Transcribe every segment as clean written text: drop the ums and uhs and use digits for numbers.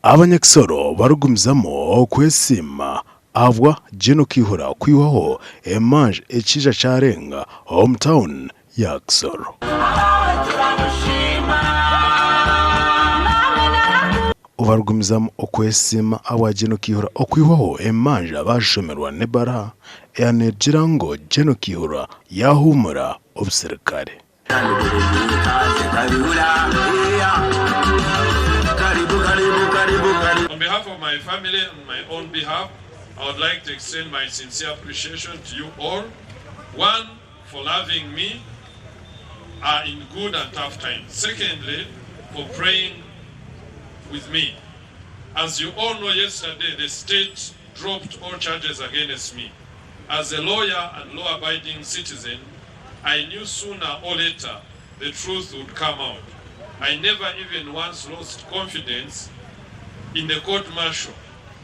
Abanyakisoro barikugumizamu okwesiima ahabwa Gen Kihura kwihwaho emanja ekiija kyarenga omu tauni ya Kisoro. Barikugumizamu okwesiima ahabwa Gen Kihura okwihwaho emanja baashomerwa n'ebaraha eya neegira ngu Gen Kihura yaahuumura obusirikare. On behalf of my family and my own behalf, I would like to extend my sincere appreciation to you all, one, for loving me uh, in good and tough times. Secondly, for praying with me. As you all know, yesterday the state dropped all charges against me. As a lawyer and law-abiding citizen, I knew sooner or later the truth would come out. I never even once lost confidence in the court martial.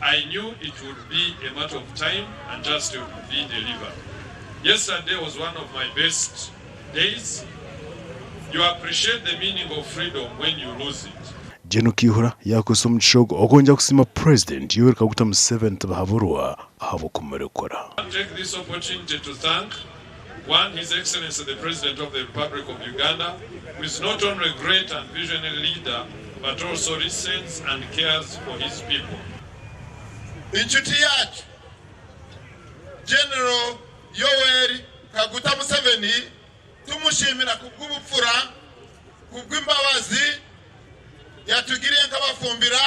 I knew it would be a matter of time and justice would be delivered. Yesterday was one of my best days. You appreciate the meaning of freedom when you lose it. Gen Kihura yaakozesa omugisha ogu okwongyera kusiima Purezidenti Yoweri Kaguta Museveni Tibahaburwa ahabw'okumurekura. I take this opportunity to thank one His Excellency the President of the Republic of Uganda who is not only a great and visionary leader but also listens and cares for his people. Inshuti yacu General Yoweri Kaguta Museveni tumushimira kubw'ubupfura, kubw'imbabazi yatugiriye nk'abafumbira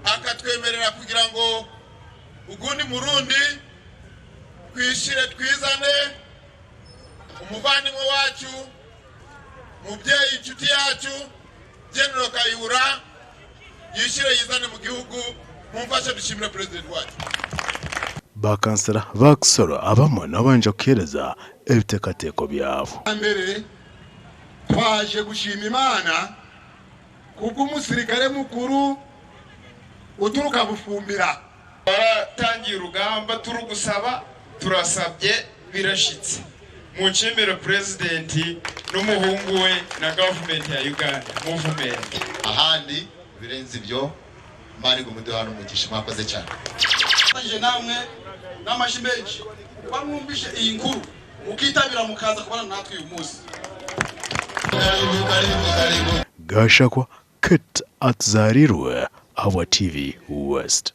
akatwemerera kugira ngo ugundi murundi twishire twizane umuvandimwe wacu mubyeyi inshuti yacu General Kayihura yishire yizane mu gihugu mumfashe dushimire president wacu. Ba kansara ba Kisoro abamwe nabo baija kuheereza ebiteekateeko byabo. Mbere twaje gushima Imana kubw'umusirikare mukuru uturuka Bufumbira. Twaratangiye urugamba turugusaba turasabye birashitse munshimire purezidenti n'umuhungu we na gavumenti ya Uganda muvumenti. Ahandi birenze ibyo Imana igume iduhane umugisha mwakoze cyane. Mfatanyije namwe n'amashyi menshi kuba mwumvishe iyi nkuru mukitabira mukaza kubana natwe uyu munsi. Karibu karibu karibu. Gashakwa Kate Atuzaarirwe ahabwa TV West.